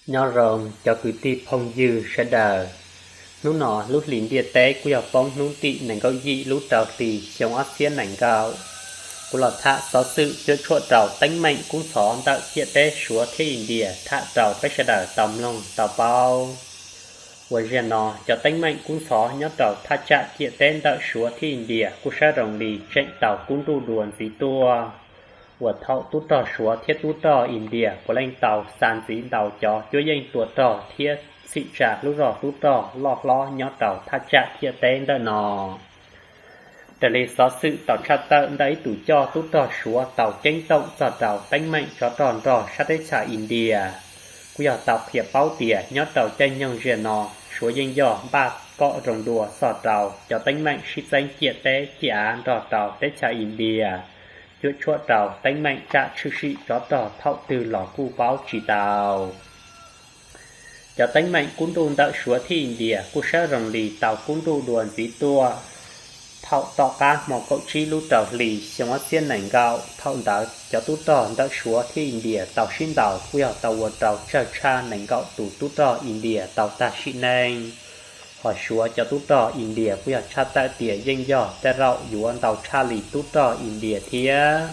Nyob zoo cov kwv tij phooj ywg sawv daws. Hnub no lub hlis ntiaj teb kuj yog poob hnub tim nees nkaum yim lub rau hli xyoo ob txhiab nees nkaum. Kuv los tham xov xwm cuam tshuam rau teeb meem kub ntxhov ntawm ciam teb Suav thiab India tham rau peb sawv daws tau mloog tau paub. Uas zaum no cov teeb meem kub ntxhov nyob rau thaj tsam ciam teb ntawm Suav thiab India kuj sab zoo li tseem tau kub nruj dua ntxiv tuaj. Uas thaum tub rog Suav thiab tub rog India puav leej tau xa ntxiv ntaus cov cuab yeej tua rog thiab txhim tsa lub zog tub rog loj hlob nyob rau thaj tsam ciam teb ntawm no. Raws li xov xwm tau tshaj tawm ntawm ib tus coj tub rog Suav tau ceeb toom txog rau teeb meem tsov rog nrog sab teb chaws India, kuj yog tau qhia paub tias nyob rau caij nyoog zaum no Suav yeej yog npaj kom zoo dua txog rau cov teeb meem sib txeeb ciam teb ciam av nrog rau teb chaws India, cuam tshuam rau teeb meem tsam tshwm sim tsov rog thaum twg los kuj paub tsis tau. Cov teeb meem kub nruj ntawm Suav thiab India kuj sab zoo li tau kub nruj dua ntxiv tuaj. Thaum tom qab hmo kaum tsib lub rau hli xyoo ob txhiab nees nkaum, thaum ntawd cov tub rog ntawm Suav thiab India tau sib ntaus kuj yog tau ua rau tsawg tshaj nees nkaum tus tub rog India tau tag sim neej. Hos Suav cov tub rog India kuj yog tshaj tawm tias yeej yog tej zaum yuav ntau tshaj li tub rog India thiab.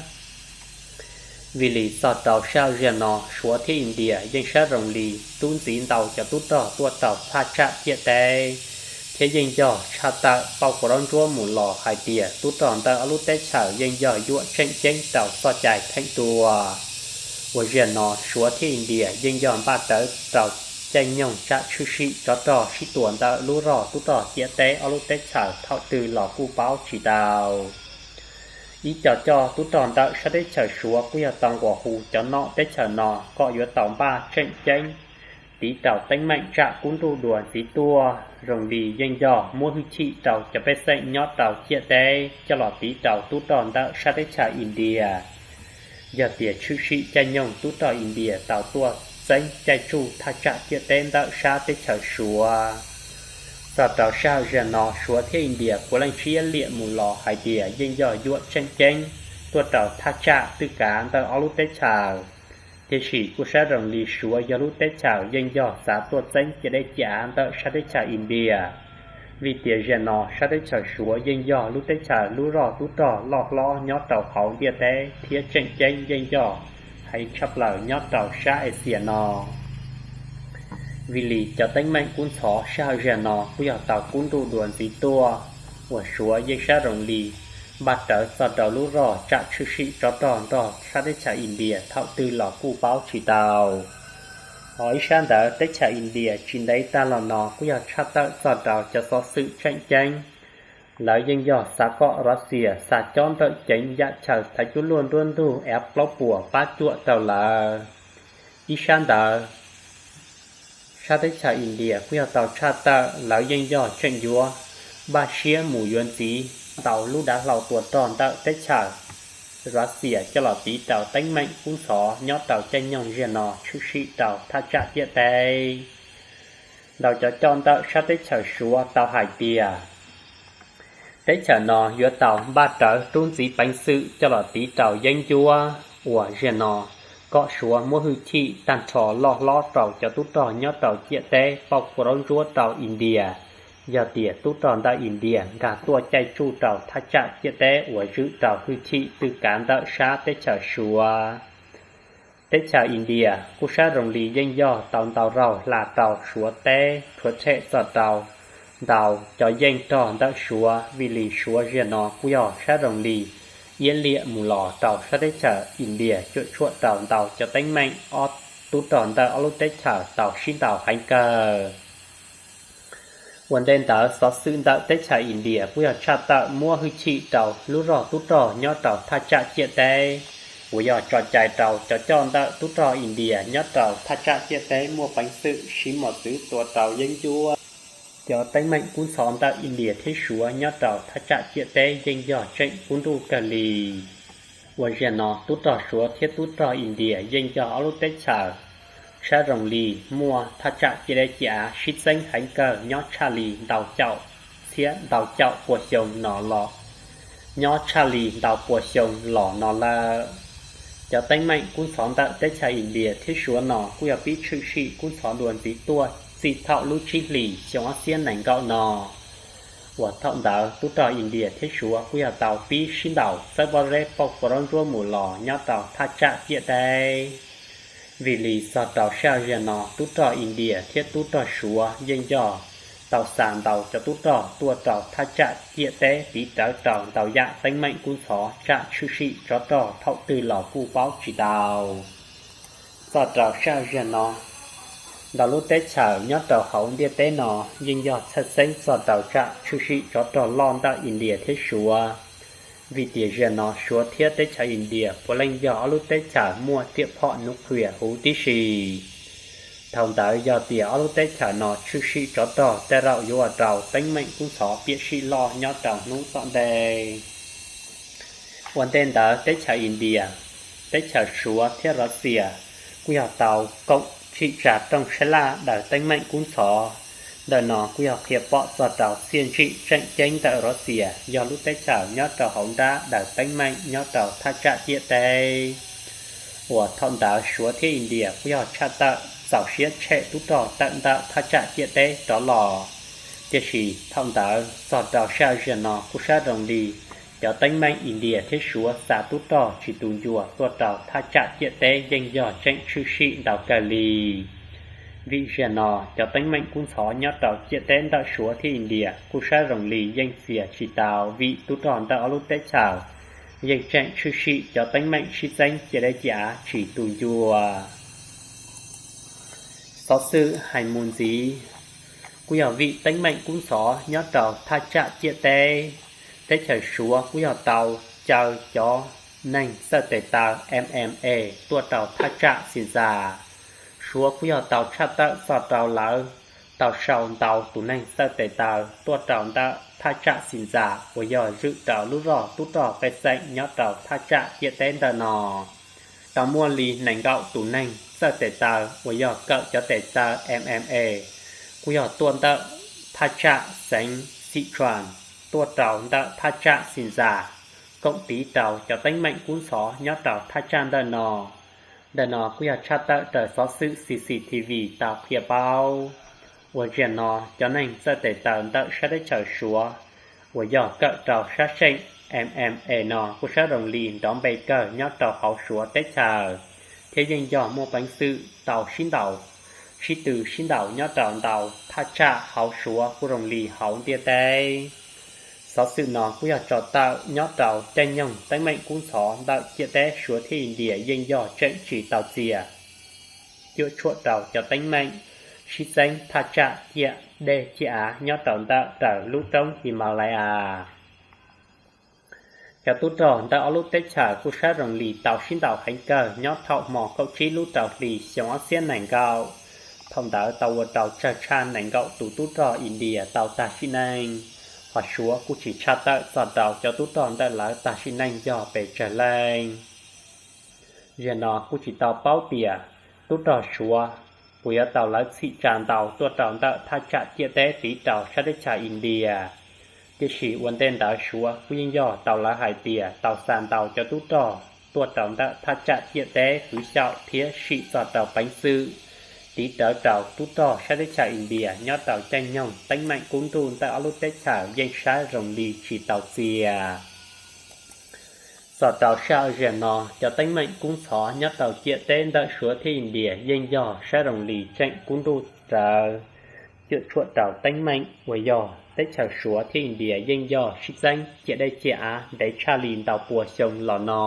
Vim li txog rau sij hawm zaum no Suav thiab India yeej sab zoo li tub ntxiv ntaus cov tub rog tuaj rau thaj tsam ciam teb, thiab yeej yog tshaj tawm pauj kua zaub ntsuab mus los hais tias tub rog ntawm ob lub teb chaws yeej yog yuam tseem ceeb rau txoj cai theem tua. Uas zaum no Suav thiab India yeej yog npaj rawv rau caij nyoog tsam tshwm sim tsov rog sib tua ntawm lub zog tub rog ciam teb ob lub teb chaws thaum twg los kuj paub tsis tau. Ib co coj tub rog ntawm sab teb chaws Suav kuj yog tau nquas hu cov nom teb chaws no kom yuav tau npaj tseem ceeb tiv rau teeb meem tsam kub nruj dua ntxiv tuaj, zoo li yeej yog muab hwj chim rau cov pej xeem nyob rau ciam teb coj los tiv rau tub rog ntawm sab teb chaws India. Yog tias tshwm sim caij nyoog tub rog India tau tuaj txeeb caij tsuj thaj tsam ciam teb ntawm sab teb chaws Suav. Txog rau sij hawm zaum no Suav thiab India puav leej siab liam mus los hais tias yeej yog yuam tseem ceeb tuaj rau thaj tsam twj kav ntawm ob lub teb chaws. Tiam sis kuj sab zoo li Suav yog lub teb chaws yeej yog xav tuaj txeeb ciam dej ciam av ntawm sab teb chaws India, vim tias zaum no sab teb chaws Suav yeej yog lub teb chaws lub zog tub rog loj hlob nyob rau hauv ntiaj teb thiab tseem ceeb yeej yog heev tshaj plaws nyob rau sab Axias no. Vim li cov teeb meem kub ntxhov sij hawm zaum no kuj yog tau kub nruj dua ntxiv tuaj, uas Suav yeej sab zoo li npaj rawv txog rau lub zog tsam tshwm sim tsov rog nrog sab teb chaws India thaum twg los kuj paub tsis tau. Hos ib sab ntawd teb chaws India tsis ntev tag los no kuj yog tshaj tawm txog rau cov xov xwm tseem ceeb. Lawv yeej yog xav kom Russia xa cob nrawm ceev yam chaw thaiv cuaj luaj nruab ntug F plaub puas pab cuam rau lawv. Ib sab ntawd, sab teb chaws India kuj yog tau tshaj tawm lawv yeej yog tseem yuav npaj siab mus yuav ntxiv ntau lub dav hlau tua rog ntawm teb chaws Russia coj los tiv rau teeb meem kub ntxhov nyob rau caij nyoog zaum no tshwm sim rau thaj tsam ciam teb. Ntau cov coj ntawm sab teb chaws Suav tau hais tias teb chaws no yuav tau npaj rawv rub ntxiv peev xwm coj los tiv rau yeeb ncuab uas zaum no kom Suav muab hwj chim tag nrho loj hlob rau cov tub rog nyob rau ciam teb pauj kua zaub ntsuab rau India. Yog tias tub rog ntawm India nkag tuaj caij tsuj rau thaj tsam ciam teb uas zwm rau hwj chim twj kav ntawm sab teb chaws Suav. Teb chaws India kuj sab zoo li yeej yog tau ntau zaug hla rau Suav teb rhuav tshem txog rau ntau cov yeej rog ntawm Suav, vim li Suav zaum no kuj yog sab zoo li iab liam mus los rau sab teb chaws India cuam tshuam rau ntau cov teeb meem ob tub rog ntawm ob lub teb chaws tau sib ntaus heev kawg. Ua ntej ntawd xov xwm ntawm teb chaws India kuj yog tshaj tawm muab hwj chim rau lub zog tub rog nyob rau thaj tsam ciam teb, uas yog tso cai rau cov coj ntawm tub rog India nyob rau thaj tsam ciam teb muaj peev xwm siv mos txwv tua rau yeeb ncuab. Cov teeb meem kub ntxhov ntawm India thiab Suav nyob rau thaj tsam ciam teb yeej yog tseem kub nruj kawg li. Uas zaum no tub rog Suav thiab tub rog India yeej yog ob lub teb chaws sab zoo li muaj thaj tsam ciam dej ciam av sib txeeb heev kawg nyob tshaj li ntau caum txhiab ntau caum pua xyoo no los, nyob tshaj li ntau pua xyoo los no lawm. Cov teeb meem kub ntxhov ntawm teb chaws India thiab Suav no kuj yog pib tshwm sim kub ntxhov dua ntxiv tuaj txij thaum lub tsib hlis xyoo ob txhiab nees nkaum no, uas thaum ntawd tub rog India thiab Suav kuj yog tau pib sib ntaus txawb pob zeb pauj pov roob ntsuab mus los nyob rau thaj tsam ciam teb. Vim li txog rau sij hawm zaum no tub rog India thiab tub rog Suav yeej yog tau xa ntau cov tub rog tuaj rau thaj tsam ciam teb tiv rawv rau ntau yam teeb meem kub ntxhov tsam tshwm sim tsov rog thaum twg los kuj paub tsis tau. Txog rau sij hawm zaum no, ntau lub teb chaws nyob rau hauv ntiaj teb no yeej yog txhawj xeeb txog rau tsam tshwm sim tsov rog loj ntawm India thiab Suav. Vim tias zaum no Suav thiab teb chaws India puav leej yog ob lub teb chaws muaj riam phom nuclear huv tib si. Thaum ntawd yog tias ob lub teb chaws no tshwm sim tsov rog tej zaum yuav ua rau teeb meem kub ntxhov piam sij loj nyob rau hnub tom ntej. Ua ntej ntawd teb chaws India, teb chaws Suav thiab Russia kuj yog tau koom tsim tsa rooj sab laj daws teeb meem kub ntxhov. Ntawm no kuj yog qhia pom txog rau txiaj ntsim tseem ceeb ntawm Russia yog lub teb chaws nyob rau hauv nrab daws teeb meem nyob rau thaj tsam ciam teb, uas thaum ntawd Suav thiab India kuj yog tshaj tawm txaus siab tshem tub rog tawm ntawm thaj tsam ciam teb rov los. Tiam sis thaum ntawd txog rau sij hawm zaum no kuj sab zoo li cov teeb meem India thiab Suav xa tub rog tsis tu ncua tuaj rau thaj tsam ciam teb yeej yog tseem tshwm sim ntau kawg li. Vim zaum no cov teeb meem kub ntxhov nyob rau ciam teb ntawm Suav thiab India kuj sab zoo li yeej txias tsis tau vim tub rog ntawm ob lub teb chaws yeej tseem tshwm sim cov teeb meem sib txeeb ciam dej ciam av tsis tu ncua. Xov xwm hais mus ntxiv, kuj yog vim teeb meem kub ntxhov nyob rau thaj tsam ciam teb, teb chaws Suav kuj yog tau caw cov neeg txawj tes taw M M A tuaj rau thaj tsam Xi Ntxas. Suav kuj yog tau tshaj tawm txog rau lawv tau sau ntau tus neeg txawj tes taw tuaj rau ntawm thaj tsam Xi Ntxas uas yog zwm rau lub zog tub rog pej xeem nyob rau thaj tsam ciam teb ntawm no. Tau muaj li nees nkaum tus neeg txawj tes taw uas yog kawm cov tes taw M M A kuj yog tuaj ntawm thaj tsam xeev Sichuan tuaj rau ntawm thaj tsam Xi Ntxas, koom tiv rau cov teeb meem kub ntxhov nyob rau thaj tsam ntawm no. Ntawm no kuj yog tshaj tawm raws xov xwm C C T V tau qhia paub. Uas zaum no cov neeg txawj tes taw ntawm sab teb chaws Suav uas yog kawm rau sab seem M M A no kuj sab zoo li nrov npe kawg nyob rau hauv Suav teb chaws, thiab yeej yog muaj peev xwm tau sib ntaus, sib tw sib ntaus nyob rau ntau thaj tsam hauv Suav kuj zoo li hauv ntiaj teb. Xov xwm no kuj yog tso tawm nyob rau caij nyoog teeb meem kub ntxhov ntawm ciam teb Suav thiab India yeej yog tseem tsis tau txias, cuam tshuam rau cov teeb meem sib txeeb thaj tsam ciam dej ciam av nyob rau ntawm raws lub roob Himalaya. Cov tub rog ntawm ob lub teb chaws kuj sab zoo li tau sib ntaus heev kawg nyob thaum hmo kaum tsib lub rau hli xyoo ob txhiab nees nkaum. Thaum ntawd tau ua rau tsawg tshaj nees nkaum tus tub rog India tau tag sim neej, hos Suav kuj tsis tshaj tawm txog rau cov tub rog ntawm lawv tag sim neej yog pes tsawg leej. Zaum no kuj tsis tau paub tias tub rog Suav puas yuav tau lawv txhim tsa ntau tuaj rau ntawm thaj tsam ciam teb tiv rau sab teb chaws India. Tiam sis ua ntej ntawd Suav kuj yeej yog tau lawv hais tias tau xa ntau cov tub rog tuaj rau ntawm thaj tsam ciam teb hwv xyaum thiab sim txog rau peev xwm tiv rawv rau tub rog sab teb chaws India nyob rau caij nyoog teeb meem kub nruj ntawm ob lub teb chaws yeej sab zoo li tsis tau txias. Txog rau sij hawm zaum no cov teeb meem kub ntxhov nyob rau ciam teb ntawm Suav thiab India yeej yog sab zoo li tseem kub nruj rawv, cuam tshuam rau teeb meem uas yog teb chaws Suav thiab India yeej yog sib txeeb ciam dej ciam av ntev tshaj li ntau pua xyoo los no.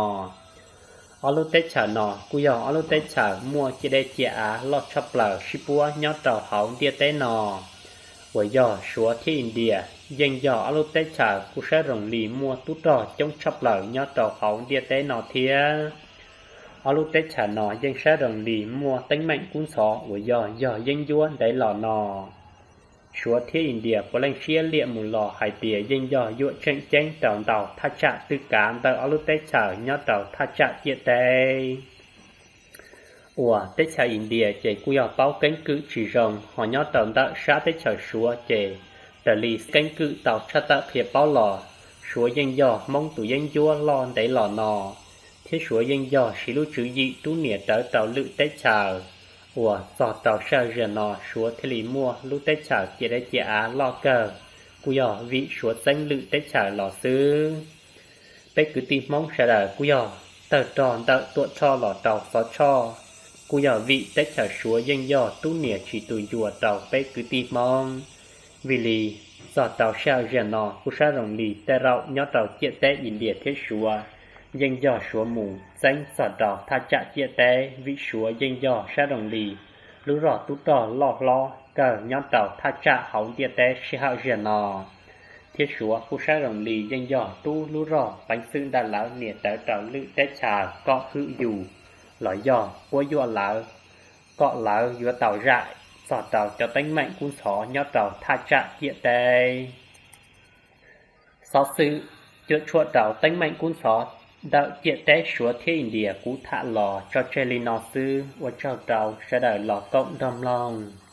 Ob lub teb chaws no kuj yog ob lub teb chaws muaj ciam dej ciam av loj tshaj plaws sib puab nyob rau hauv ntiaj teb no, uas yog Suav thiab India yeej yog ob lub teb chaws kuj sab zoo li muaj tub rog coob tshaj plaws nyob rau hauv ntiaj teb no thiab. Ob lub teb chaws no yeej sab zoo li muaj teeb meem kub ntxhov uas yog yog yeeb ncuab ntev los no. Suav thiab India puav leej siab liam mus los hais tias yeej yog yuam tseem ceeb rau ntau thaj tsam twj kav ntawm ob lub teb chaws nyob rau thaj tsam ciam teb. Uas teb chaws India ces kuj yog paub keeb kwm tsis zoo, ho nyob rau ntawm sab teb chaws Suav ces raws li keeb kwm tau tshaj tawm qhia paub los, Suav yeej yog Hmoob tus yeeb ncuab loj ntev los no, thiab Suav yeej yog siv lub tswv yim rub nias rawv rau lwm teb chaws, uas txog rau sij hawm no Suav thiaj li muaj lub teb chaws ciam deb ciam av loj kawg, kuj yog vim Suav txeeb lwm teb chaws los xwb. Peb kwv tij Hmoob sawv daws kuj yog tawg rog ntawm Tuam Tshoj los rau Xov Tshoj, kuj yog vim teb chaws Suav yeej yog rub nias tsis tu ncua rau peb kwv tij Hmoob. Vim li txog rau sij hawm no kuj saib zoo li tej zaum nyob rau ciam teb India thiab Suav yeej yog Suav mus txeeb txog rau thaj tsam ciam teb, vim Suav yeej yog saib zoo li lub zog tub rog loj hlob kawg nyob rau thaj tsam hauv ntiaj teb sij hawm no. Thiab Suav kuj saib zoo li yeej yog rub lub zog peev xwm ntawm lawv nias rawv rau lwm teb chaws kom hwm yus los yog quab yuam lawv, kom lawv yuav tau zam txog rau cov teeb meem kub ntxhov nyob rau thaj tsam ciam teb. Xov xwm cuam tshuam rau teeb meem kub ntxhov ntawm ciam teb Suav thiab India kuv tham los tso tseg li no xwb, ua tsaug rau sawv daws los koom nrog mloog.